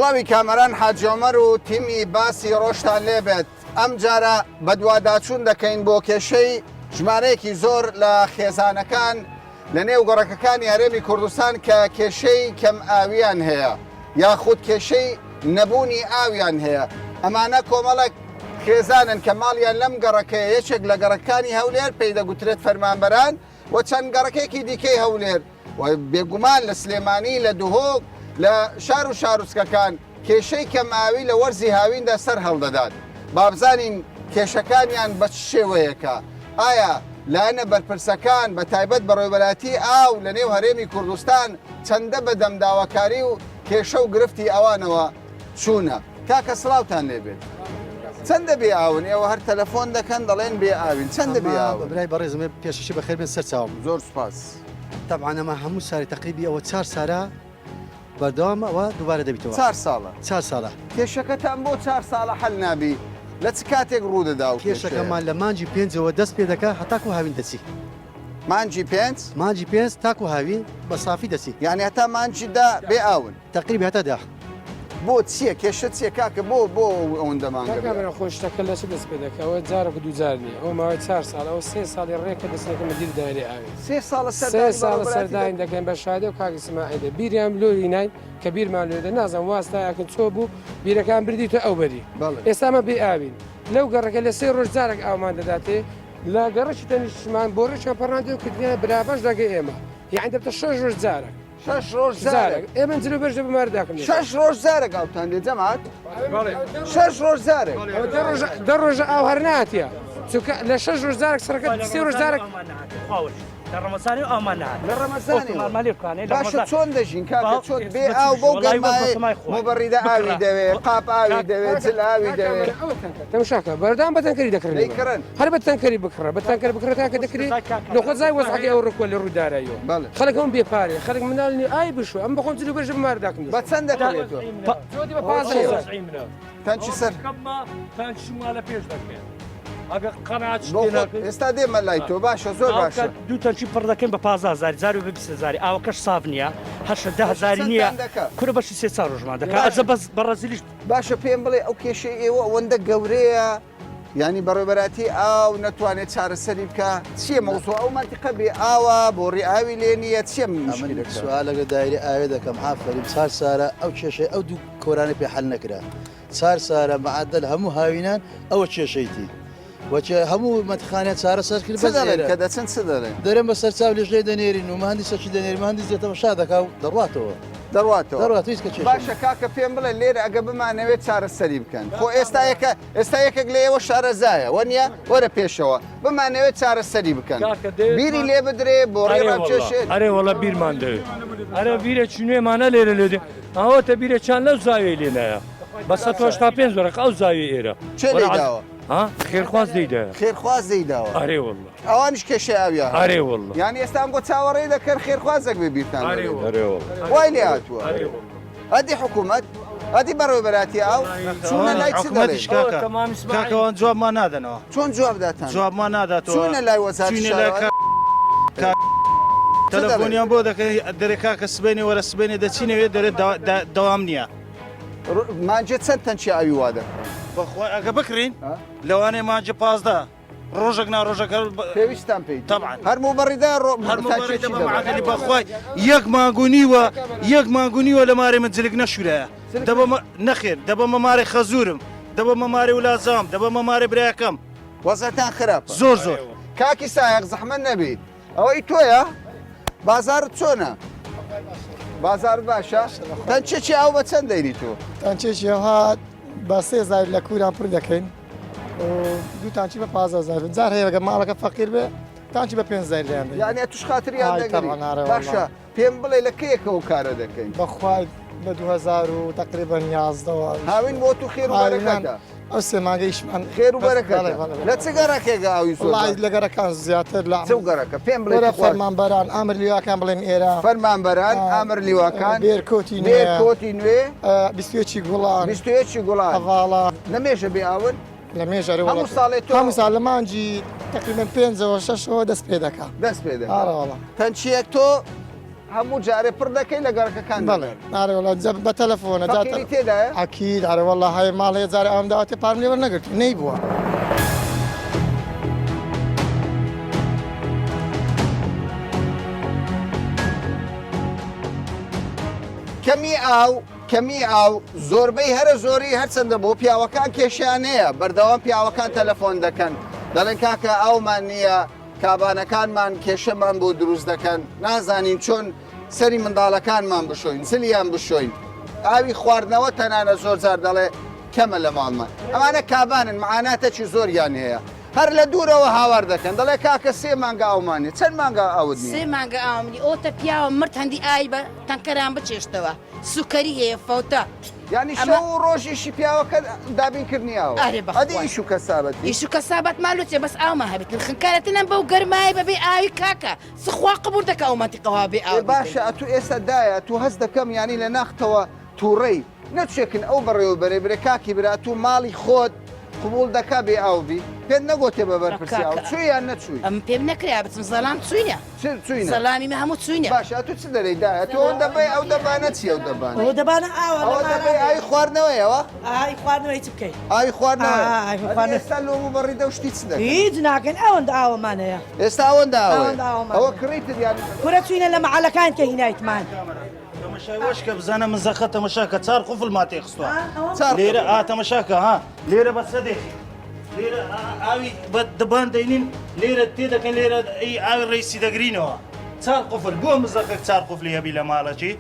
سڵاوی کامەران حاجی عومەر و تیمی باسی ڕۆژتان لێبێت ئەمجارە بەدواداچوون دەکەین بۆ کێشەی ژمارەیەکی زۆر لە خێزانەکان لە نێو گەڕەکەکانی هەرێمی کوردستان کە کێشەی کەم ئاویان هەیە یاخود کێشەی نەبوونی ئاویان هەیە ئەمانە کۆمەڵک خێزانن کە ماڵیان لەم گەڕەکەیە یەکێک لە گەڕەکانی هەولێر پێی دەگوترێت فەرمانبەران و چەند گەڕەکێکی دیکەی هەولێر و بێگومان لە سلێمانی لە دهۆک لە شار و شارۆچکەکان کێشەی کەمئاوی لە وەرزی هاویندا سەر هەڵدەدات. بابزانین کێشەکانیان بە چ شێوەیەکە؟ ئایا لایەنە بەرپرسەکان بە تایبەت بەڕێوەبەرایەتی ئاو لە نێو هەرێمی کوردستان چەندە بە دەم داواکاری و کێشە و گرفتی ئەوانەوە چوونە؟ کاکە سڵاوتان لێ بێت. چەندە بێ ئاون؟ ئێوە هەر تەلەفۆن دەکەن دەڵێن بێ ئاوین. چەندە بێ ئاون؟ برای بەڕێزم پێشەکی بەخێر بێن سەر چاوم. زۆر سوپاس. تەبعەن ئەمە هەموو سارێ تەقریبی ئەوە چار سارە بەردەوام ئەوە دووبارە دەبیتەوە. چار ساڵە. چار ساڵە. کێشەکەتان بۆ چار ساڵە حەل نابی؟ لە چ کاتێک ڕوو دەدا ئەو کێشەیە؟ کێشەکەمان لە مانگی پێنجەوە دەست پێ دەکا هەتاکوو هاوین دەچی. مانگی پێنج؟ مانگی پێنج تاکوو هاوین بە سافی دەچی. یانی هەتا مانگی دە بێ ئاون؟ تەقریبی هەتا دە. بۆ چیە کێشە چیە کاکە بۆ بۆ ئەوەندە مانگە کاک کامەران خۆی شتەکە لە چ دەست پێ دەکا ئەوە جارێک و دوو جار نییە ئەوە ماوەی چار ساڵە ئەوە سێ ساڵی ڕێکە دەچنەکە مدیر دایرەی ئاوی سێ ساڵە سێ سەردانی ساڵە بەڕێوەبەرایەتی سەردانی دەکەن. دەکەین بە شادی و کاک ئیسماعیلە بیریان لۆری ناین کە بیرمان لۆ دە نازانم واستایەکن چۆ بوو بیرەکان بردی تۆ ئەو بەری بەڵێ. ئێستا ئەمە بێ ئاوین لەو گەڕەکە لە سێ ڕۆژ جارێک ئاومان دەداتێ لە گەڕەکی تەنیشتمان بۆڕێکیان پەڕاندووە کردیانە برابەش لەگە ئێمە یانی دەبتە شەش ڕۆژ جارێک. شەش ڕۆژ جارێک ئێ من جلو بەرژە بمارداکم شەش ڕۆژ جارێک ئاوتان دێ جەماعەت شەش ڕۆژ جارێک دە ڕۆژ ئاو هەر ناتیە چونکە لە شەش ڕۆژ جارێک سەرەکە سێ ڕۆژ جارێک لە ڕەمەزانی ئامان نهات لە ڕەمەزانی باشە چۆن دەژین کاکە چۆن بێ ئاو بۆ گەرمایە مبەڕیدە ئاوی دەوێ قاپ ئاوی دەوێ جل ئاوی دەوێ تەمشاکە بەردەوام بە تەنکەری دەکڕن دەیکڕن هەر بە تەنکەری بکڕە بە تەنکەر بکڕە تاکە دەکرێ لە خۆ زای وەزعەکەی ئەو ڕکوە لە ڕووی داراییەوە بەڵێ. خەڵک هەموو بێ پارەیە خەڵک مناڵ نیە ئای بشۆ ئەم بەخۆم جل و بەرژە بمارە داکم بە چەند دەکڕێت تۆ جۆدی بە 15 تەنکی سەر تەنکی مالە پێش دەکرێت ئەگە قەناعەت بۆ خۆت ئێستا دێمە لای تۆ باشە زۆر باشە دوو تەنکی پڕ دەکەین بە 15 هەزاری جارێ بە 20 هەزاری ئاوەکەش ساف نییە هەشە دە هەزاری نییە چەندتان دەکا؟ کورە بەشی سێ چار ڕۆژمان دەکا ئەجە بەس بە ڕەزیلیش باشە پێم بڵێ ئەو کێشەی ئێوە ئەوەندە گەورەیە یانی بەڕێوبەراتی ئاو نەتوانێت چارەسەری بکا چیە مەوزوع ئەو مەنتیقە بێ ئاوە بۆڕی ئاوی لێ نییە چیە ئەمن مشکلەکە؟ سوالێک لە دایرەی ئاوێ دەکەم ئافەرین چار سارە ئەو کێشەی ئەو دوو کۆرانەی پێ حەل نەکرا چار سارە مەعەدەل هەموو هاوینان ئەوە کێشەیتی وەچێ هەموو مەتخانیان چارەسەر کرد چ بەس دەڵێن ئێرە کە دەچن چ دەڵێن؟ دەرێن بە سەرچاو لیژنەی دەنێرین و مهندسەکی دەنێرین مهندس دێتەوە تەماشا دەکا و دەڕواتەوە. دەڕواتەوە. دەڕواتەوە هیچ کە کێشە باشە نییە. کاکە پێم بڵێ لێرە ئەگە بمانەوێت چارەسەری بکەن خۆ ئێستا یەکە ئێستا یەکێک لە ئێوە شارەزایە وەنیە وەرە پێشەوە بمانەوێت چارەسەری بکەن کاکە دەوێت بیری لێ بدرێ بۆڕی ئەرێ واللە ڕابکێشێت ئەرێ واللە بیرمان دەوێت ئەرێ بیرێکی نوێمانە لێرە لێ دێ ئەوەتە بیرێکیان لەو زاویەی لێ نایە بە 185 وەرەقە ئەو زاویەی ئێرە کێ وەرە لێی عەز داوە؟ ها خێرخواز لێی دایە خێرخواز لێی داوە ئەرێ واللە ئەوانیش کێشەی ئاویان هەبوو. ئەرێ واللە. یانی ئێستا ئەمگۆ چاوەڕێی دەکەن خێرخوازێک بێ بیرتان ئەرێ دەبێت. واللە. ئەرێ واللە. وای لێ هاتووە. ئەرێ واللە. ئەدی حکوومەت؟ ئەدی بەڕێوەبەراتی ئاو؟ چوونە لای چ دەڵێن؟ حکومەتیش کاکە کاکە ئەوان جوابمان نادەنەوە. چۆن جواب داتان؟ جوابمان ناداتەوە. چوونە لای وەزارەتی چووینە لای شارەوانی؟ کا تەلەفۆنیان بۆ دەکەین دەرێ کاکە سبەینێ وەرە سبەینێ دەچینەوێ دەرێ دەوام نییە. مانجێ چەند تەنکی ئاوی وا دەکڕن؟ بەخوا ئەگە بکڕین لەوانەیە مانجێ 15 ڕۆژێک نا ڕۆژەک هەر پێویستان پێی تەبعەن هەر موبەڕیدە ڕۆ هەر موبەڕیدە بە معادلی بەخوای یەک مانگ و نیوە یەک مانگ و نیوە لە مارێ من جلک نەشورایە دەبەمە نەخێر دەبەمە مارێ خەزورم دەبەمە مارێ ولازام دەبەمە مارێ برایەکەم وەزعتان خراپە زۆر زۆر کاکی سایەق زەحمەت نەبیت ئەوە ئی تۆیە؟ بازاڕت چۆنە؟ بازاڕت باشە؟ تەنچێکی ئاو بە چەند دەیری تۆ؟ تانچێکی ئەوها بە سێ زار لە کووران پڕ دەکەین و دوو تانچی بە 15 زار جار هەیە گە ماڵەکە فەقیر بێ تانچی بە پێنج زار لێیان دەین. یعنی ئەتوش خاتریان ئای دەگری تەبعەن ئارە باشە وەڵا. پێم بڵێ لە کەیەکەوە کارە دەکەین؟ بەخوای لە 2000 و تقریبا 11 وە هاوین بۆ تو خێر و هاوینان بەرەکەتە. ئەو سێ مانگە ئیشمان خێر و بەس بەرەکەتە. بەڵێ بەڵێ لە چ گەڕەکێکە ئاوی زۆر وەڵای باش؟ لە گەڕەکان زیاتر لە چ گەڕەکە؟ پێم بڵێ وەرە توخوا. فەرمانبەران ئامر لیواکان بڵێن ئێرە فەرمانبەران، ئامر لیواکان، بێرکۆتی نوێ، بێرکۆتی نوێ، 21 گوڵان، 21 گوڵان، هەڤاڵە. لە مێژە بێ ئاون؟ لە مێژە ئەرێ وەڵا. هەموو ساڵێ تۆ هەموو ساڵ لە مانگی تەقریبەن پێنجەوە شەشەوە دەست پێ دەکا. دەست پێ دەکا. ئارە وەڵا. تەنچییەک تۆ؟ هەموو جارێ پڕ دەکەی لە گەڕەکەکان بەڵێ ئارێ وەڵا جە بە تەلەفۆنە جا فەقیری تێدایە؟ ئەکید ئارێ وەڵا هەیە ماڵ هەیە جارێ ئاوم داوەتێ پارم لێ وەرنەگرتوو نەیبووە. کەمی ئاو کەمی ئاو زۆربەی هەرە زۆری هەرچەندە بۆ پیاوەکان کێشیان هەیە بەردەوام پیاوەکان تەلەفۆن دەکەن دەڵێن کاکە ئاومان نییە کابانەکانمان کێشەمان بۆ دروست دەکەن نازانین چۆن سەری منداڵەکانمان بشۆین زلیان بشۆین ئاوی خواردنەوە تەنانە زۆر جار دەڵێ کەمە لە ماڵمان ئەمانە کابانن معاناتەکی زۆریان هەیە هەر لە دوورەوە هاوار دەکەن دەڵێ کاکە سێ مانگە ئاومان نیە چەند مانگە ئاوت نیە؟ سێ مانگە ئاوم نیە ئۆتە پیاوم مرد هەندی ئاوی بە تەنکەران بچێشتەوە سوکەری هەیە فەوتە. یانی شەو و ڕۆژیشی پیاوەکە دابین کردنی ئاوە ئەرێ بەخوا ئەدی ئیش و کەسابەتی؟ ئیش و کەسابەتمان لۆ چیە بەس ئاومان هەبێتن خنکارەتنم بەو گەرمایە بەبێ ئاوی کاکە چ خوا قبوڵ دەکا ئەو مەنتیقە وا بێ ئاو ئێ باشە ئەتوو ئێستا دایە ئەتوو هەست دەکەم یانی لە ناختەوە توڕەی نەچێکن ئەو بەڕێوەبەرەی برێ کاکی برا ئەتوو ماڵی خۆت قبوڵ دەکا بێ ئاو بی پێت نەگۆتێ بە بەرپرسی ئاو چووی یان نەچووی؟ ئەمن پێم نەکرا بچم زەلام چووینە چ چووینە زەلامی مە هەموو چووینە باشە ئەتوو چ دەرێی دایە ئەتوو ئەو دەبەی ئەو دەبانە چیە ئەو دەبانە ئەوە دەبانە ئاوە ئەوە دەبەی ئاوی خواردنەوەیەوە ئاوی خواردنەوەی چ بکەی ئاوی خواردنەوەیە ئاوی خواردنەوە ئێستا لۆ موبەڕیدە و شتی چ دەکەن هیچ ناکەن ئەوەندە ئاوەمان هەیە ئێستا ئەوەندە ئەوەندە ئاوەیە ئاوەمان ئەوە هەیە. کڕیتت یان کورە چووینە لە مەعەلەکان کە هینایتمان تەمەشای وەش کە بزانە من زەخە تەمەشا کە چار قفل ما تێخستوە چار لێرە ئا تەمەشا کە ها لێرە بە سەدێکی لێرە ئاوی بە دبان دەینین لێرە تێ دەکەن لێرە ئەی ئاوی ڕیسی دەگرینەوە چار قفل بۆ مزەخەک چار قفلی هەبی لە ماڵەکی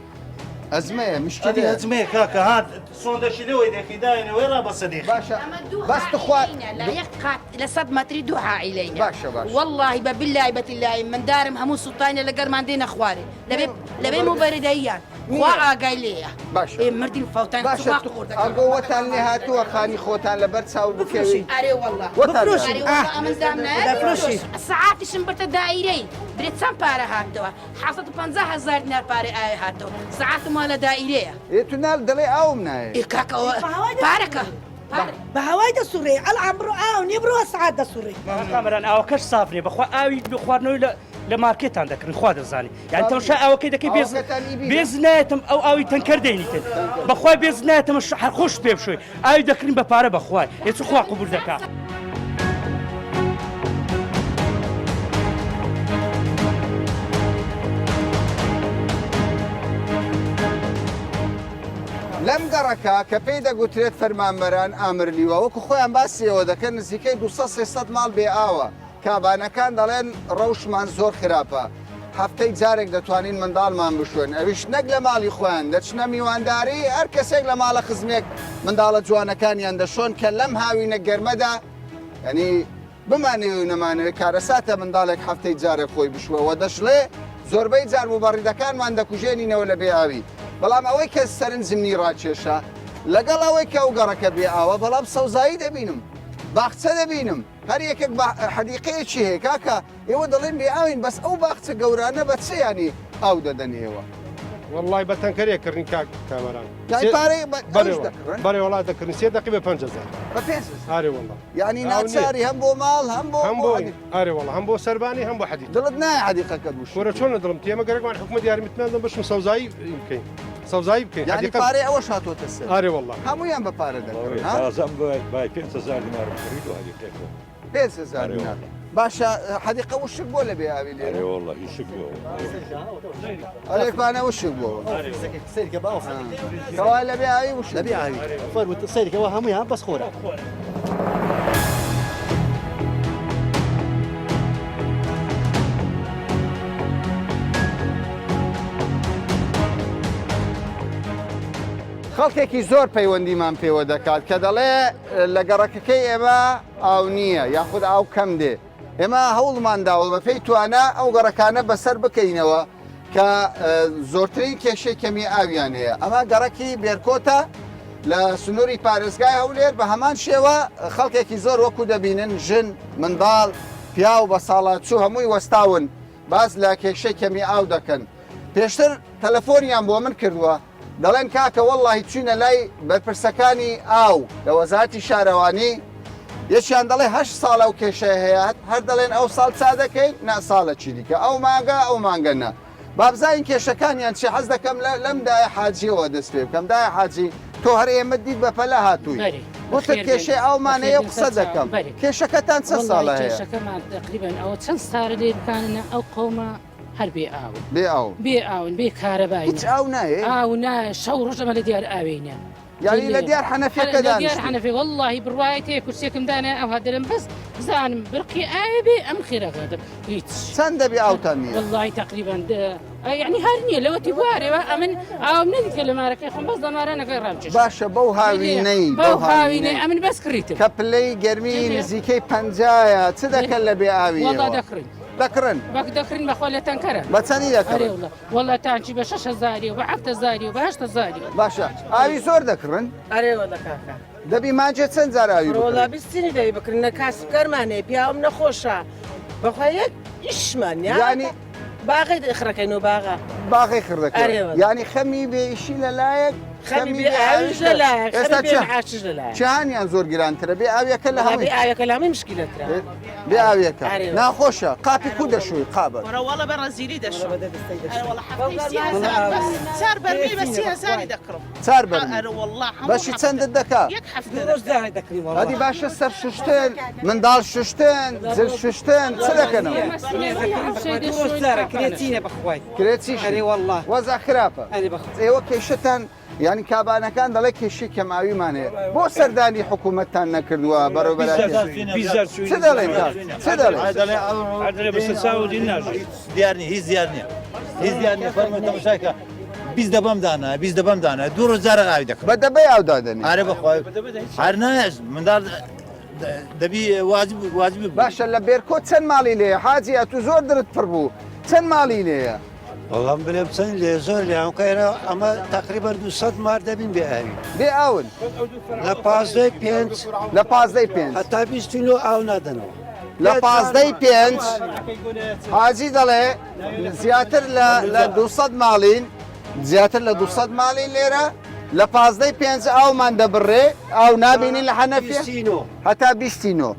ئەزمەیە ئەدی مشکلەیە هەزمەیە کاکە ها سۆندەشی لەوەی دەخی داینەوەی ڕا بە سەدێخی باشە ئەمە دوو بەس تخوا عائیلەینە لە یەک قات لە سەد مەتری دوو عائیلەینە باشە باشە وەڵڵاهی بە بیللای بە تیللای مندارم هەموو سوتاینە لە گەرمان دێنە خوارێ لەبێ لەبێ موبەریدەییان خوا ئاگای لێیە باشە ئێ مردین فەوتان باشە خوا قبوڵ دەکا ئەگۆ وەتان لێ هاتووە خانی خۆتان لەبەر چاو بکەوی ئەرێ وەڵڵا وەتان لێ بفرۆشین ئەرێ ئاه وەڵڵا ئەمن دام نایە دەفرۆشین سەعاتیشم بردە دایرەی برێ چەند پارە هاتەوە 750 هەزار دینار پارەی ئاوێ هاتەوە سەعاتم وا لە دایرەیە ئێ تو نال دەڵێ ئاوم نایە ئێ کاکە ئەوە پارەکە پارە بە هەوای دەسوڕێ ئەلعان بڕۆ ئاو نیە بڕۆ سەعات دەسوڕێ. کامەران ئاوەکەش ساف نیە بەخوا ئاوی خواردنەوەی لە لە مارکێتان دەکڕین خوا دەزانی یان تەماشای ئاوەکەی دەکەی بێز ئاوەکەتان ئی بیرە؟ بێز نایەتم ئەو ئاوی تەنکەر دەینیتن بەخوای بێز نایەتم هەر خۆش پێ بشۆی ئاوی دەکڕین بە پارە بەخوای ئێ چ خوا قبول دەکا. لەم گەڕەکە کە پێی دەگوترێت فەرمانبەران ئامرلیوە وەکو خۆیان باسی ئەوە دەکەن نزیکەی 200 300 ماڵ بێ ئاوە کابانەکان دەڵێن ڕەوشمان زۆر خراپە، هەفتەی جارێک دەتوانین منداڵمان بشۆین، ئەویش نەک لە ماڵی خۆیان، دەچنە میوانداری هەر کەسێک لە ماڵە خزمێک منداڵە جوانەکانیان دەشۆن کە لەم هاوینە گەرمەدا یانی بمانەوێ و نەمانەوێ کارەساتە منداڵێک هەفتەی جارێک خۆی بشوە و دەشڵێ زۆربەی جار موبەڕیدەکانمان دەکوژێنینەوە لە بێ ئاوی بەڵام ئەوەی کە سەرنجمنی ڕاکێشا لەگەڵ ئەوەی کە ئەو گەڕەکە بێ ئاوە بەڵام سەوزایی دەبینم باخچە دەبینم هەر یەکێک بە حەدیقەیەکی هەیە کاکە ئێوە دەڵێن بێ ئاوین بەس ئەو باخچە گەورانە بە چ ینی ئاو دەدەن ئێوە؟ وەڵڵای بە تەنکەرێک کڕین کاک کامەران یانی پارەی بە ئەویش دەکڕن؟ بەڵێ وەڵا دەکڕین سێ دەقی بە 5000 بە 5000 ئارێ وەڵا یعنی ناچاری هەم بۆ ماڵ هەم بۆ هەم بۆ ئارێ وەڵا هەم بۆ سەربانی هەم بۆ حەدیقە دڵت نایە حەدیقەکەت وشک وەرە چۆن دڵم تێمە گەرەکمان حکومەت یارمەتیمان دەن بەشم سەوزایی بکەین سەوزایی بکەین یانی حەدیقە پارەی ئەوەش هاتۆتە سەر ئارێ وەڵا هەموویان بە پارە دەکڕن ها تازەم بای 5000 دینارم کڕی و حەدیقەی خۆم 5000 ئارێ دینار وەڵا. باشە حەدیقە وشک بۆ لە بێ ئاوی لێرە ئارێ وەڵا هیشک بۆ ئەرێ پانە وشک بۆ سەیرکە باو کەوا لە بێ ئاوی وشک لە بێ ئاوی فەرموو سەیرکەوە هەموویان بەس خۆرە. خەڵکێکی زۆر پەیوەندیمان پێوە دەکات کە دەڵێ لە گەڕەکەکەی ئێمە ئاو نییە یاخود ئاو کەم دێ ئێمە هەوڵمان داوە بەپێی توانا ئەو گەڕەکانە بەسەر بکەینەوە کە زۆرترین کێشەی کەمی ئاویان هەیە ئەمە گەڕەکی بێرکۆتە لە سنووری پارێزگای هەولێر بە هەمان شێوە خەڵکێکی زۆر وەکو دەبینن ژن منداڵ پیاو بە ساڵاچوو هەمووی وەستاون باس لە کێشەی کەمی ئاو دەکەن پێشتر تەلەفۆنیان بۆ من کردووە دەڵێن کاکە وەڵڵاهی چوینە لای بەرپرسەکانی ئاو لە وەزارەتی شارەوانی یەکیان دەڵێ هەشت ساڵ ئەو کێشەیە هەیە هەر دەڵێن ئەو ساڵ چا دەکەین نا ساڵەکی دیکە ئەو مانگە ئەو مانگە نا. بابزانین کێشەکانیان چی حەز دەکەم لەم دایە حاجیەوە دەست پێ بکەم دایە حاجی تۆ هەر ئێمەت دیت بە پەلە هاتووی وتت کێشەی ئاومان هەیە و قسە دەکەم کێشەکەتان چەند ساڵە هەیە؟ کێشەکەمان تقریبا ئەوە چەند سارە لێ بکانە ئەو قەومە هەر بێ ئاون بێ ئاو بێ ئاون بێ کارەبای هیچ ئاو نایێ ئاو نایە شەو ڕۆژ ئەمە لە دیار ئاوێینە یانی لە دیار حەنەفیەکە دانیشتووی؟ لە دیار حەنەفی وەڵڵاهی بڕوایت هەیە کورسیەکم دانایە ئەوها دەرم بەس بزانم برقی ئاوێ بێ ئەم خێرا غادم هیچ چەند دەبی ئاوتان نییە؟ وەڵڵاهی تەقریبا یعنی هەر نییە لەوەتی بوارێوە ئەمن ئاوم نەدیت کە لە مارەکەی خۆم بەس لە مارانەکەی ڕامکێش باشە بەو هاوینەی بەو هاوینەی ئەمن بەس کڕیتم کە پلەی گەرمی نزیکەی پەنجایە چ دەکەن لە بێ ئاویەوە؟ وەڵا دەکڕین دەکڕن بەک دەکڕین بەخوا لە تەنکەرە بە چەندی دەکڕن؟ وەڵا تانکی بە شەش هەزاری و بە حەفت هەزاری و بە هەشت هەزاری. باشە ئاوی زۆر دەکڕن؟ ئەرێ وەڵا کاکە. دەبی مانجێ چەند جار ئاوی بکڕن؟ وەڵا بیستینی دەبی بکڕن نە کاسبکارمان هەیە پیاوم نەخۆشە بەخوا یەک ئیشمان نیە یانی باغەی خڕەکەین و باغە باغەی خڕ دەکەن ئەرێ وەڵا. یانی خەمی بێ ئیشی لە لایەک خەمی بێ ئاویش لە لایەک ئێستا خەمی بێ چ معاشیش لە لایەک چیانیان زۆر گرانترە بێ ئاویەکە لە وەڵا هەمووی بێ ئاویەکە لە هەمووی مشکیلەترە بێ ئاویەکە ئەرێ وەڵا. ناخۆشە قاپی کو دەشووی قابە وەرە وەڵا بە ڕەزیلی دەشۆم ئەرە وەڵا هەفتەی 30 هەزار بەس چار بەرمیل بە 30 هەزاری دەکڕم چار بەرمیل ئەرە وەڵا هەموو بەشی هەفتە چەندت دەکا یەک هەفتە دەکەم. ئەدی باشە سەر شوشتن منداڵ شوشتن جل شوشتن چ دەکەنەوە کرێچیش وەزع خراپە ئێوە کێشەتان یانی کابانەکان دەڵێ کێشەی کەمئاویمان هەیە بۆ سەردانی حکوومەتتان نەکردووە بەڕێوەبەرایەتی چ دەڵێن کاک چ دەڵێن دیار نیە هیچ دیار نیە هیچ دیار نیە فەرموو تەماشای کە 20 دەبەم دانا 20 دەبەم دانا دوو ڕۆژ جارە ئاوی دەکڕم بە دەبەی ئاو دادەنێ ئارە بەخوای هەر نایەش منداڵ دەبی واجب واجب باشە لە بێرکۆ چەند ماڵی لێیە حاجی ئەتوو زۆر درت پڕ بوو چەند ماڵی لێیە؟ وەڵام بلێم چەند لێ زۆر لێ ئەم کەیرە ئەمە تقریبا 200 مار دەبین بێ ئاوی بێ ئاون لە پازدەی پێنج لە پازدەی پێنج هەتا 29 ئاو نادەنەوە لە پازدەی پێنج حاجی دەڵێ زیاتر لە 200 ماڵین زیاتر لە 200 ماڵین لێرە لە پازدەی پێنج ئاومان دەبڕێ ئاو نابینین لە حەنەفیە هەتا بیستی نۆ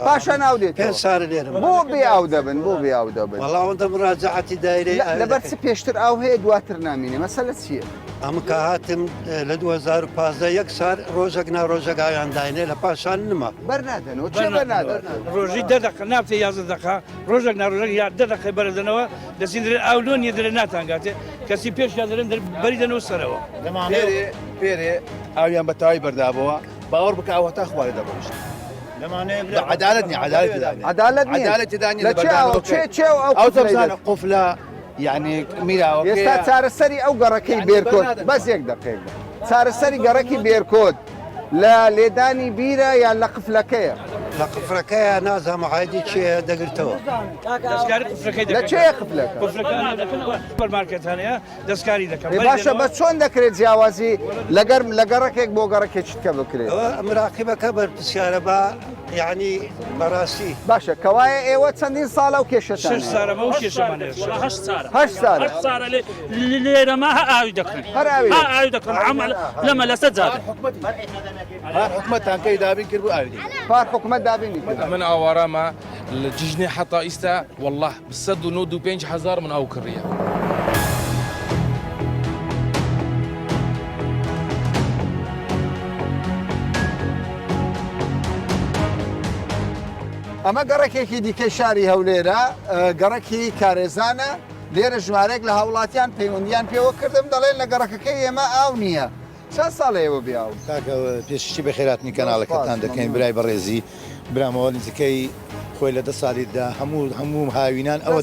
پاشان ئاو دێت پێنج سارە لێرە بۆ بێ ئاو دەبن بۆ بێ ئاو دەبن وەڵا ئەوەندە مراجعەتی دایرەی ئاوی لەبەر چ دەکەین. پێشتر ئاو هەیە دواتر نامینێ مەسەلە چییە؟ ئەمن کە هاتم لە 2015 یەک سار ڕۆژێک نا ڕۆژێک ئاویان داینێ لە پاشان نما بەر نادەنەوە چێ بەر نادەن ڕۆژی دە دەقە نابتێ یازدە دەقە ڕۆژێک نا ڕۆژێک یا دە دەقەی بەرەدەنەوە دەچین درێن ئاو لۆ نییە درێن ناتانگاتێ کەسی پێشیان دەرێن بەری دەنەوە سەرەوە پێرێ پێرێ ئاویان بە تەواوی بەردابەوە باوەڕ بکە ئەو هەتا خوارێ دەڕۆیشت عەدالەت نیە عەدالەت تێدا نیە عەدالەت نیە عەدالەت تێدا نیە لە چێ ئەو چێ چێ ئەو ئەو قفلەی تەبزانە دەست؟ قفلە یعنی میراوەکەیە ئێستا چارەسەری ئەو گەڕەکەی یعنی بێرکۆت بەرنادەن. بەس یەک دەقەیەک بە چارەسەری گەڕەکی بێرکۆت لە لێدانی بیرە یان لە قفلەکەیە؟ لە قفرەکەیە نازانم عایدی چێ دەگرتەوە دەستکاری قفلەکەی لە دەکەن چێ قفلەکە؟ قفلەکە دەکەن ئەو سوپەرمارکێت هەیە دەستکاری دەکەم ئێ باشە بەس چۆن دەکرێت جیاوازی لەگەر لە گەڕەکێک بۆ گەڕەکێکی تکە بکرێت؟ ئەوە مراقیبەکە بەرپرسیارە بە یعنی بەڕاستی. باشە کەوایە ئێوە چەندین ساڵە ئەو کێشەتان شەش هەیە؟ سارە بەو کێشەمان هەیە هەشت سارە هەشت سارە هەشت سارە لێ لێرە ما هە ئاوی دەکڕین هەر ئاوی هە ئاوی دەکڕن عەمە لەمە لەسەر جادە هەر حکومەت تانکەی دابین کرد بوو ئاوی دەکرد. پار حکومەت دابینی کرد. من ئاوارامە لە جژنێ حەتا ئیستا واللە بە 195 هەزار من ئاو کڕیە. ئەمە گەڕەکێکی دیکەی شاری هەولێرە، گەڕەکی کارێزانە، لێرە ژمارەیەک لە هاوڵاتیان پەیوەندیان پێوە کردم دەڵێن لە گەڕەکەکەی ئێمە ئاو نییە. چەند ساڵە ئێوە بێ ئاون؟ کاکە پێششی بەخێراتنی کەناڵەکەتان دەکەین برای بەڕێزی برامەوە نزیکەی خۆی لە دە ساڵیدا هەموو هەموو هاوینان ئەوە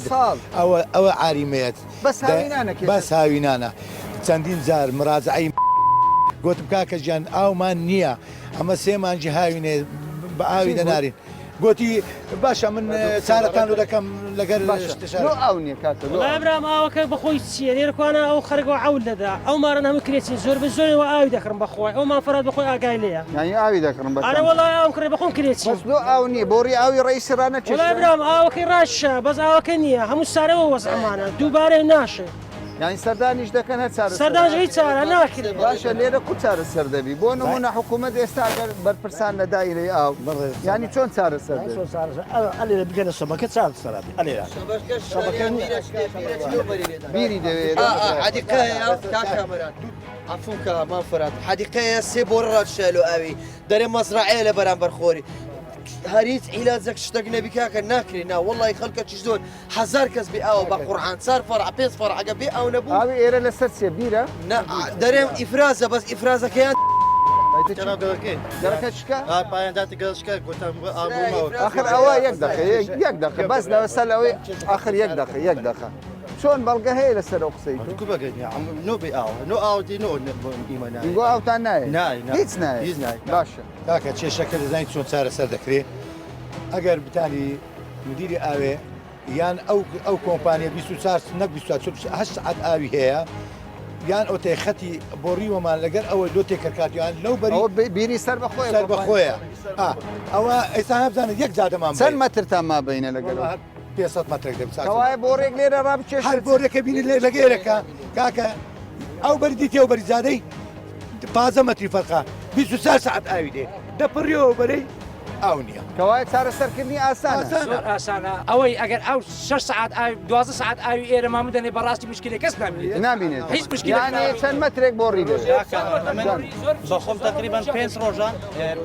ئەوە ئەوە عاریمەیەت بەس هاوینانە بەس هاوینانە چەندین جار مراجعەی گوتم کاکە گیان ئاومان نییە ئەمە سێ مانگی هاوینێ بە ئاوی دەنارین گوتی باشە من چارەتان لۆ دەکەم لەگەر لۆ ئاو نییە کاکە لۆ وەڵا برام ئاوەکە بەخۆی چییە لێرە کوانە ئەو خەرگەوە عەول دەدا ئەو مارانە هەموو کرێچین زۆر بە زۆرەوە ئاوی دەکڕم بەخۆی ئەو مام فەرات بەخۆی ئاگای لێیە یانی ئاوی دەکڕم بە ئەرێ وەڵا ئاوم کڕی بەخۆم کرێچیم بەس لۆ ئاو نییە بۆڕی ئاوی ڕەئیسی ڕانەکێشرا وەڵا برام ئاوەکەی ڕاشە بەس ئاوەکە نییە هەموو سارەوە وەزعمانە دووبارە ناشێ. یانی سەردانیش دەکەن هەر چارەسەر سەردانش هیچ چارە ناکرێ. باشە لێرە کو چارەسەر دەبی بۆ نمونە حکوومەت ئێستا گەر بەرپرسان لە دایرەی ئاو یانی چۆن چارەسەر دەبی؟ چۆن چارەسەر ئەلێرە بکەنە شەبەکە چارەسەر ئەبێ ئەلێرە شەبەکە نییە. بیری دەوێ حەدیقەیە کاک کامەران عەفوم کە مام فەرات حەدیقەیە سێ بۆڕ ڕادشایە لۆ ئاوی دەرێ مەزرەعەیە لە بەرامبەر خۆری هەر هیچ عیلاجێک شتێک نەبی کاکە ناکرێ نا وەڵی خەڵکە چی زۆر هەزار کەس بێ ئاوە بە قورعان چار فەرع پێنج فەرعەگە بێ ئاو نەبوو. ئاوی ئێرە لەسەر چیە بیرە؟ نا دەرێم ئیفرازە بەس ئیفرازەکەیان. گەڕەکە شکا؟ ئاخر ئەوە یەک دەقە یەک دەقە بەس لەسەر ئەوەی ئاخر یەک دەقە یەک دەقە چۆن بەڵگە هەیە لەسەر ئەو قسەی تۆ؟ گۆ ئاوتان نایە هیچ نایە باشە کاکە کێشەکە دەزانی چۆن چارەسەر دەکرێ ئەگەر بتانی مدیری ئاوێ یان ئەو ئەو کۆمپانیە 24 نەک 24 هەشت سەعات ئاوی هەیە یان ئۆتێ خەتی بۆڕیوەمان لەگەر ئەوە لۆ تێکەرکاتیان لەو بەری ئەوە بیری سەر بەخۆیە سەر بەخۆیە ئەوە ئێستا نابزانێت یەک جادەمان چەند مەترتان مابینە لەگەڵ 500 مەترێک دەبێت کەوایە بۆڕێک لێرە ڕابکێش هەر بۆڕێکە بینی لێ لەگەرەکە کاکە ئەو بەری دیتێ و بەری جادەی 15 مەتری فەرقە 24 سەعات ئاوی دێ دەپڕیەوە بەرەی ئاو نییە. کەوایە چارەسەرکردنی ئاسانە. زۆر ئاسانە ئەوەی ئەگەر ئەو شەش سەعات ئاوی 12 سەعات ئاوی ئێرەمان بدەنێ بەڕاستی مشکلێ کەس نامینێت نامینێت هیچ مشکلێک یانی چەند مەترێک بۆڕی دەوێت؟ بەخۆم تقریبا پێنج ڕۆژان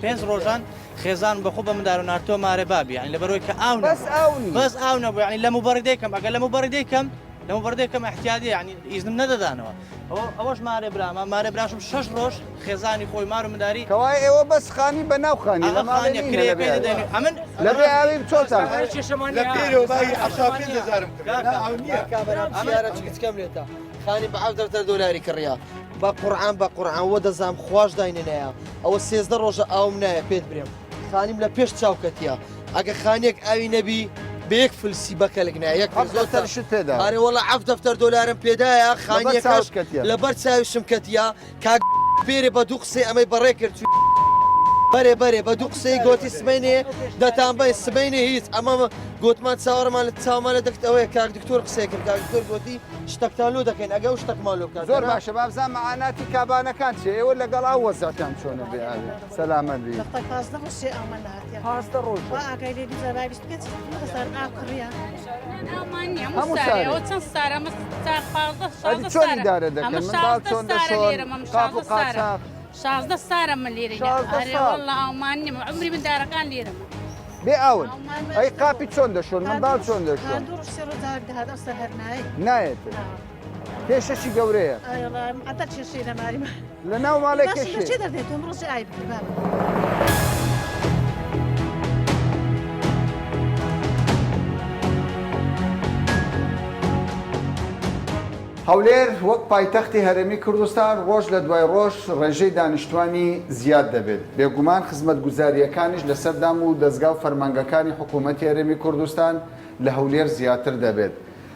پێنج ڕۆژان خێزان بەخۆ بە مندار و نارتۆ مارێ بابی یانی لەبەرەوەی کە ئاو بەس ئاو نییە بەس ئاو نەبوو یانی لە موبەڕیدەی کەم ئەگەر لە موبەڕیدەی کەم لە موبەڕیدەی کەم احتیادی یانی ئیزنم نەدەدانەوە ئەوە ئەوەش مارێ برامە مارێ براشم شەش ڕۆژ خێزانی خۆی مار و منداری کەوایە ئێوە بەس خانی بە ناو خانی لە ماڵێ خانیە نینە لە کرێیەکەی بێ دەدەین ئەمن لە بێ ئاوی چۆتان لە پێرەوە بایی 75 هەزارم کڕی نا ئاو نییە کامەران چکم لێتە خانی بە حەوت دەفتەر دۆلاری کڕیا بە قورعان بە قورعان وە دەزام خواش داینەنایە ئەوە 13 ڕۆژە ئاوم نایە پێت برێم خانیم لە پێش چاو کەتیە ئەگە خانیەک ئاوی نەبی بە یەک فلسی بەکەلک نایە یەک حەفت دەفتەرشت پێدا ئەرێ وەڵا حەفت دەفتەر دۆلارم پێدایە لەبەر خانیەکەش چاوت کەتیە. لەبەر چاویشم کەتیە کاک پێرێ بە دوو قسەی ئەمەی بەڕێ کرد چوو بەرێ بەرێ بە دوو قسەی گۆتی سبەینێ دەتانبەین سبەینێ هیچ ئەمە گۆتمان چاوەڕمان لە چاومان لە دەکت ئەوەیە کاک دکتۆر قسەی کرد کاک دکتۆر گۆتی شتەکتان لۆ دەکەین ئەگە ئەو شتەکمان لۆ بکات زۆر باشە بابزان مەعاناتی کابانەکان چیە ئێوە لەگەڵ ئەو وەزعتان چۆنە بێ ئاوێ سەلامەت بی. لەخوای 15 ڕۆژ سێ ئاومان نەهاتیە. 15 ڕۆژ. وا ئاگای لێ بی زەرای 25 هەزار ئاو کڕیە. ئاومان نییە هەموو هەموو سارێ سارێ. ئەوە چەند سارە ئەمە چار 15 ئەدی 16 چۆن سارە ئیدارە دەکەن ئەمە منداڵ 16 چۆن سارە دەشۆن لێرەم ئەمە قاپ و 16 سارە قاچاخ 16 سارە من لێرەی 16 ئەرێ ساڵ. والله ئاومان نییە عمری مندارەکان لێرەمە بێ ئاون ئەی قاپی چۆن دەشۆن منداڵ چۆن دەشۆن دوو ڕۆژ سێ ڕۆژ جارێک دەهات ئەو سەر هەر نایە. نایەت کێشەشی گەورەیە ئای وەڵا عەدەد کێشەی لە ماریمە. لە ناو ماڵێ باشە لە کێشەیە چێ دەردێت تۆم ڕۆژێ ئای بکە بابە. هەولێر وەک پایتەختی هەرێمی کوردستان ڕۆژ لە دوای ڕۆژ ڕێژەی دانیشتوانی زیاد دەبێت، بێگومان خزمەتگوزارییەکانیش لەسەر دام و دەزگا و فەرمانگەکانی حکوومەتی هەرێمی کوردستان لە هەولێر زیاتر دەبێت.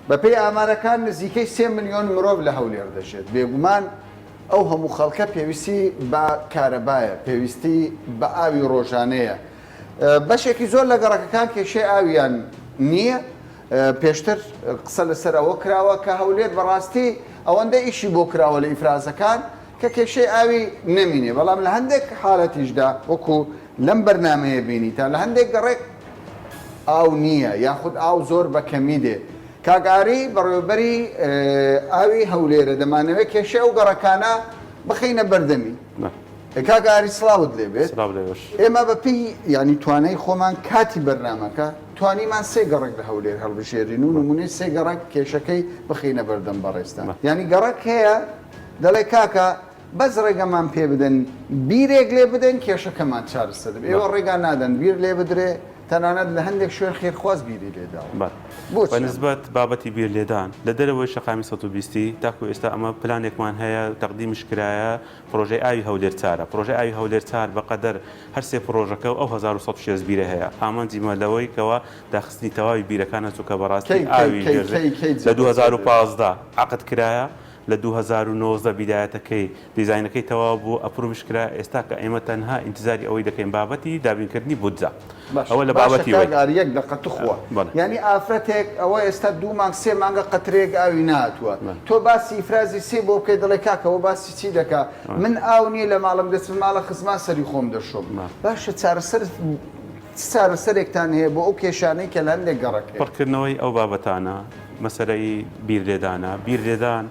بەپێی ئامارەکان نزیکەی سێ ملیۆن مرۆڤ لە هەولێر دەژێت، بێگومان ئەو هەموو خەڵکە پێویستی بە کارەبایە، پێویستی بە ئاوی ڕۆژانەیە. بەشێکی زۆر لە گەڕەکەکان کێشەی ئاویان نییە، پێشتر قسە لەسەر ئەوە کراوە کە هەولێر بەڕاستی ئەوەندە ئیشی بۆ کراوە لە ئیفرازەکان کە کێشەی ئاوی نەمینێ، بەڵام لە هەندێک حالەتیشدا وەکو لەم بەرنامەیە بینیتان لە هەندێک گەڕەک ئاو نییە یاخود ئاو زۆر بە کەمی دێ. کاک ئاری بەڕێوەبەری ئاوی هەولێرە دەمانەوێت کێشەی ئەو گەڕەکانە بخەینە بەردەمی. کاک ئاری سڵاوت لێ بێت. سڵاو لێوەش. ئێمە بە پێی یانی توانای خۆمان کاتی بەرنامەکە توانیمان سێ گەڕەک لە هەولێر هەڵبژێرین و نمونەی سێ گەڕەک کێشەکەی بخەینە بەردەم بەڕێزتان. یانی گەڕەک هەیە دەڵێ کاکە بەس ڕێگەمان پێ بدەن بیرێک لێ بدەن کێشەکەمان چارەسەر دەبێت. ئێوە ڕێگا نادەن بیر لێ بدرێ، تەنانەت لە هەندێک شوێن خێرخواز بیری لێ داوە. بەڵێ. بۆچی بە ئەمە؟ نسبەت بابەتی بیر لێدان لە دەرەوەی شەقامی 120 ی تاکو ئێستا ئەمە پلانێکمان هەیە تەقدیمیش کرایە پڕۆژەی ئاوی هەولێر چارە. پڕۆژەی ئاوی هەولێر چار بە قەدەر هەر سێ پڕۆژەکە و ئەو 1160 بیرە هەیە. ئامانجی مە لەوەی کەوا داخستنی تەواوی بیرەکانە چونکە بەڕاستی کەی کەی ئاوی کەی ژێر کەی کەی لە جێبەجێ دەبێت؟ 2015 عەقد کرایە لە 2019 بیدایەتەکەی دیزاینەکەی تەواو بوو approve ش کرا ئێستا کە ئێمە تەنها ئینتزاری ئەوەی دەکەین بابەتی دابینکردنی بودجە. ئەوە لە بابەتی وەی. باشە کاک ئاری یەک دەقە توخوا یانی ئافرەتێک ئەوە ئێستا دوو مانگ سێ مانگە قەترەیەک ئاوی نەهاتووە تۆ باسی ئیفرازی سێ بۆ بکەی دەڵێ کاکە ئەوە باسی چی دەکا من ئاو نییە لە ماڵم دەچم ماڵە خزمان سەری خۆم دەشۆم باشە چارەسەر چ چارەسەرێکتان هەیە بۆ ئەو کێشانەی کە لە هەندێک گەڕەک هەیە؟ پڕکردنەوەی ئەو بابەتانە مەسەلەی بیر لێدانە بیر لێدان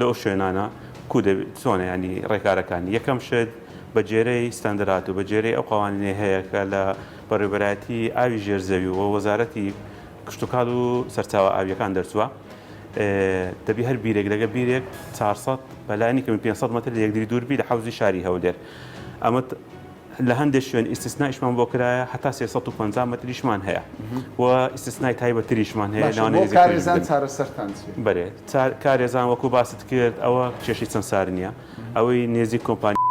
لەو شوێنانە کو دەبێت چۆنە یانی ڕێکارەکانی یەکەم شت بە گێرەی ستاندرات و بە گێرەی ئەو قوانینەی هەیە کە لە بەڕێوبەرایەتی ئاوی ژێر زەوی و وەزارەتی کشتوکاڵ و سەرچاوە ئاویەکان دەرچووە دەبی هەر بیرێک لەگە بیرێک 400 بەلایەنی کەمی 500 مەتر لە یەکدری دوور بی لە حەوزی شاری هەولێر ئەمە لە هەندێک شوێن ئیستسنایشمان بۆ کرایە هەتا 350 مەتریشمان هەیە و ئیستسنای تایبەتریشمان هەیە باشە بۆ کارێزان چارەسەرتان چییە؟ بەرێ کارێزان وەکو باست کرد ئەوە کێشەی چەند سار نییە ئەوەی نێزیک کۆمپانیا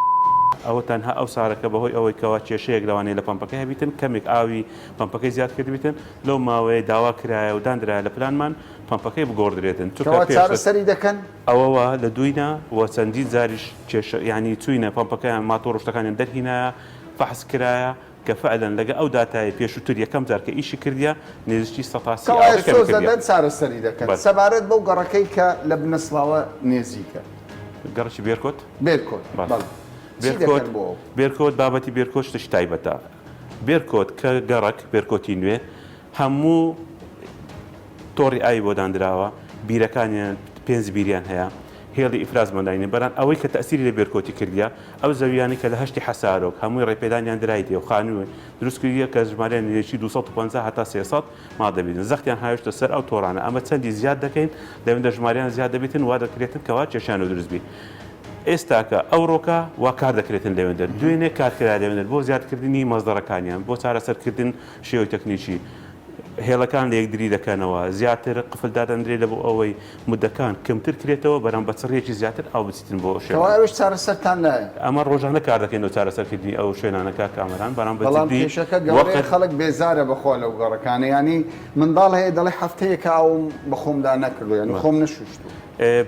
ئەوە تەنها ئەو سارەکە بەهۆی ئەوەی کەوا کێشەیەک لەوانەیە لە پەمپەکەی هەبیتن کەمێک ئاوی پەمپەکەی زیاد کردبیتن لەو ماوەیە داوا کرایە و داندرایە لە پلانمان پەمپەکەی بگۆڕدرێتن چونکە کەوا پێشتر چارەسەری دەکەن؟ ئەوە وا لە دووینە و چەندین جاریش کێشە یانی چووینە پەمپەکەیان ماتۆڕ و شتەکانیان دەرهینایە فەحس کرایە کە فعلەن لەگە ئەو داتایەی پێشووتر یەکەم جار کە ئیشی کردیە نێزیکی 30% کەوایە ئاوەکە کەمی سۆز کردیە. دەدەن چارەسەری دەکەن. بەلێ. سەبارەت بەو گەڕەکەی کە لە بنەسڵاوە نێزیکە. گەڕەکی بێرکۆت؟ بێرکۆت بەڵێ. بەڵێ. چی بێرکۆت دەکەن بۆ ئەو؟ بێرکۆت بابەتی بێرکۆت شتێکی تایبەتە. بێرکۆت کە گەڕەک بێرکۆتی نوێ هەموو تۆڕی ئاوی بۆ داندراوە، بیرەکانیان پێنج بیریان هەیە، هێڵی ئیفراز مەداینە، بەران ئەوەی کە تەئسیری لە بێرکۆتی کردیە ئەو زەویانەی کە لە هەشتی حەسارۆک هەمووی ڕێپێدانیان درایتێ و خانووی دروست کردیە کە ژمارەیان نزیکی 250 هەتا 300 ماڵ دەبیتن زەختیان هاوێشتە سەر ئەو تۆڕانە ئەمە چەندی زیاد دەکەین لەوێندە ژمارەیان زیاد دەبیتن وا دەکرێتن کەوا کێشیان لۆ دروست بی ئێستاکە ئەوڕۆکە وا کار دەکرێتن لەوێندەر دوێنێ کار کرا لەوێندەر بۆ زیادکردنی مەسدەرەکانیان بۆ چارەسەرکردن شێوەی تەکنیکی هێڵەکان لە یەکدری دەکەنەوە، زیاتر قفل دادەندرێت لە بۆ ئەوەی مدەکان کەمتر کرێتەوە بەرام بە چڕیەکی زیاتر ئاو بچیتن بۆ ئەو کەوا شوێنانە. ئەوێش چارەسەرتان لایە؟ ئەمە ڕۆژانە کار دەکەین لۆ چارەسەرکردنی ئەو شوێنانە کاک کامەران بەرام بە بەڵام جدی کێشەکە گەورەیە وەقت. خەڵک بێزارە بەخوا لەو گەڕەکانە یانی منداڵ هەیە دەڵێ هەفتەیەکە ئاوم بەخۆمدا نەکردوە یانی خۆم نەشوشتوە.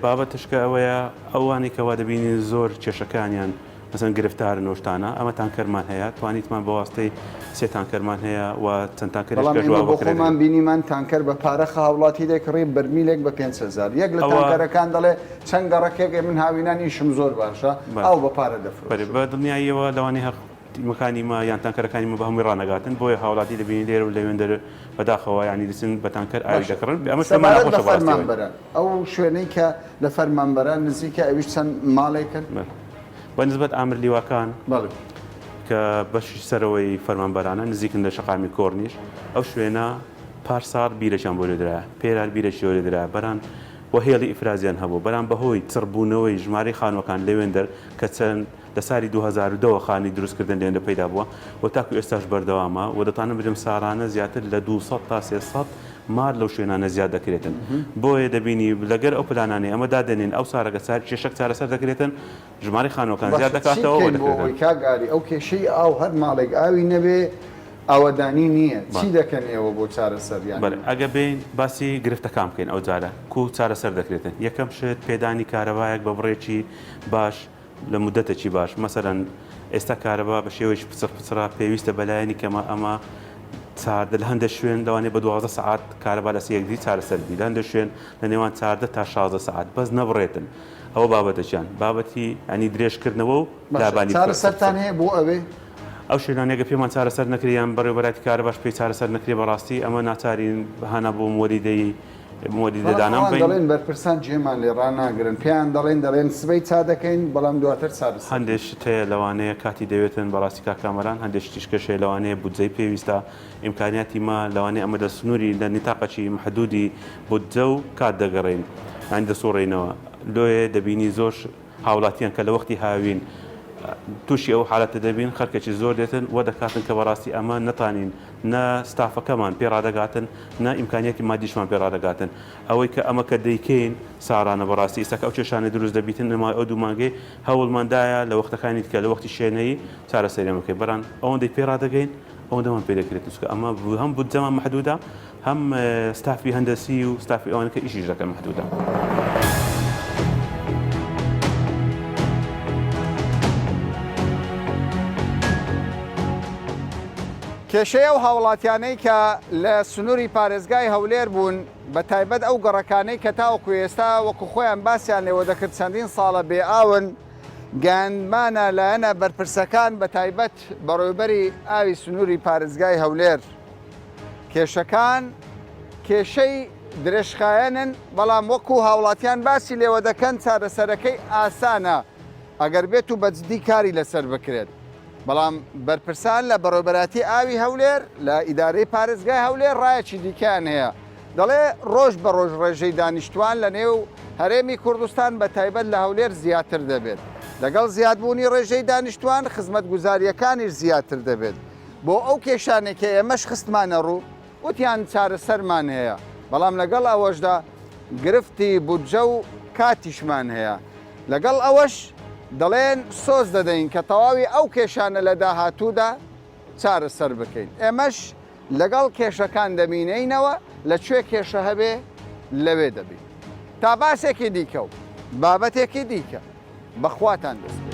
بابەتشکە ئەوەیە ئەوانەی کەوا دەبینین زۆر کێشەکانیان مەسەلەن گرفتارن ئەو شتانە ئەمە تانکەرمان هەیە توانیتمان بە واستەی سێ تانکەرمان هەیە و چەند تانکەرێک بەڵام کە ئێمە جواب بۆ بکرێت خۆمان بینیمان تانکەر بە پارە خە هاوڵاتی دەکڕی بەرمیلێک بە 5000 یەک لە ئەوە تانکەرەکان دەڵێ چەند گەڕەکێک ئێ من هاوینان ئیشم زۆر باشە بەلێ ئاو بە پارە بەلێ دەفرۆشم. بە دڵنیاییەوە لەوانەیە هەق تیمەکانی مە یان تانکەرەکانی مە بە هەمووی ڕانەگاتن بۆیە هاوڵاتی دەبینی لێرە و لەوێندەر بەداخەوە یانی دەچن بە تانکەر ئاوی باشە دەکڕن ئەمەش پێمان سەبارەت بە ناخۆشە بەڕاستی ئەوەی. فەرمانبەران ئەو شوێنەی کە لە فەرمانبەران نزیکە ئەویش چەند ماڵێکن؟ بەلێ بە نسبەت ئامر لیواکان کە بەشی سەرەوەی فەرمانبەرانە نزیکن لە شەقامی کۆرنیش ئەو شوێنە پار ساڵ بیرێکیان بۆ لێدرایە پێرار بیرێکی بۆ لێدرایە بەران و هێڵی ئیفرازیان هەبوو بەران بەهۆی چڕبوونەوەی ژمارەی خانووەکان لەوێندەر کە چەند لە ساری 2010 وە خانی دروستکردن لێندە پەیدا بووە و تاکو ئێستاش بەردەوامە و دەتوانم بلێم سارانە زیاتر لە 200 تا 300 مار لەو شوێنانە زیاد دەکرێتن بۆیە دەبینی لەگەر ئەو پلانانەی ئەمە دادەنێن ئەو سارەکە چار کێشەک چارەسەر دەکرێتن ژمارەی خانووەکان زیاد باشە چی دەکاتەوە و بکەین بۆ دەکرێتن. ئەوەی کاک ئاری ئەو کێشەی ئاو هەر ماڵێک ئاوی نەبێ ئاوەدانی نییە چی دەکەن ئێوە بۆ چارەسەریان؟ بەلێ ئەگە بێین باسی گرفتەکان بکەین ئەو جارە کو چارەسەر دەکرێتن یەکەم شت پێدانی کارەبایەک بە بڕێکی باش لە مودەتێکی باش مەسەلەن ئێستا کارەبا بە شێوەیەکی پچڕ پچڕە پێویستە بەلایەنی کەمە ئەمە چاردە لە هەندێک شوێن لەوانەیە بە 12 سەعات کارەبا لەسەر یەکدی چارەسەر بی لە هەندێک شوێن لە نێوان چاردە تا 16 سەعات بەس نەبڕێتن ئەوە بابەتەکیان بابەتی ینی درێژکردنەوە و باشە لابانی چارەسەرتان هەیە بۆ ئەوێ؟ ئەو شوێنانەی گە پێمان چارەسەر نەکرێ یان بەڕێوەبەرایەتی کارەباش پێی چارەسەر نەکرێ بەڕاستی ئەمە ناچارین هانا بۆ مۆلیدەی مۆلیدە بەڵام دانان ئەوان بەین. دەڵێن بەرپرسان جێمان لێ ڕاناگرن پێیان دەڵێن دەڵێن سبەی چا دەکەین بەڵام دواتر چارەسەر هەندێ شت هەیە لەوانەیە کاتی دەوێتن بەڕاستی کاک کامەران هەندێ شتیش کەش هەیە لەوانەیە بودجەی پێویستە ئیمکانیاتی مە لەوانەیە ئەمە لە سنووری لە نیتاقەکی مەحدودی بودجە و کات دەگەڕێین یانی دەسوڕێینەوە لۆیە دەبینی زۆر هاوڵاتیان کە لە وەختی هاوین تووشی ئەو حالەتە دەبین خەرکەکی زۆر دێتن وە دەکاتن کە بەڕاستی ئەمە نەتانین نە ستافەکەمان پێ ڕادەگاتن نە ئیمکانیاتی مادیشمان پێ ڕادەگاتن ئەوەی کە ئەمە کە دەیکەین سارانە بەڕاستی ئیستا کە ئەو کێشانە دروست دەبیتن لە ماوەی ئەو دوو مانگەی هەوڵمان دایە لە وەختەکانی دیکە لە وەختی شێنەیی چارەسەریان بکەین بەران ئەوەندەی پێ ڕادەگەین ئەوەندەمان پێ دەکرێت چونکە ئەمە هەم بودجەمان مەحدودە هەم ستافی هەندەسی و ستافی ئەوانە کە ئیشیش دەکەن مەحدودە. کێشەی ئەو هاوڵاتیانەی کە لە سنووری پارێزگای هەولێر بوون، بە تایبەت ئەو گەڕەکانەی کە تاوەکو ئێستا وەکو خۆیان باسیان لێوە دەکرد چەندین ساڵە بێ ئاون، گەیاندمانە لایەنە بەرپرسەکان بە تایبەت بەڕێوەبەری ئاوی سنووری پارێزگای هەولێر. کێشەکان کێشەی درێژخایەنن، بەڵام وەکو هاوڵاتیان باسی لێوە دەکەن چارەسەرەکەی ئاسانە ئەگەر بێت و بە جدی کاری لەسەر بکرێت. بەڵام بەرپرسان لە بەڕێوەبەرایەتی ئاوی هەولێر لە ئیدارەی پارێزگای هەولێر ڕایەکی دیکەیان هەیە، دەڵێ ڕۆژ بە ڕۆژ ڕێژەی دانیشتووان لە نێو هەرێمی کوردستان بە تایبەت لە هەولێر زیاتر دەبێت، لەگەڵ زیادبوونی ڕێژەی دانیشتووان خزمەتگوزارییەکانیش زیاتر دەبێت، بۆ ئەو کێشانەی کە ئێمەش خستمانە ڕوو وتیان چارەسەرمان هەیە، بەڵام لەگەڵ ئەوەشدا گرفتی بودجە و کاتیشمان هەیە، لەگەڵ ئەوەش دەڵێن سۆز دەدەین کە تەواوی ئەو کێشانە لە داهاتوودا چارەسەر بکەین. ئێمەش لەگەڵ کێشەکان دەمینێینەوە، لە کوێ کێشە هەبێ لەوێ دەبین. تا باسێکی دیکە و بابەتێکی دیکە بە خواتان دەسپێرم.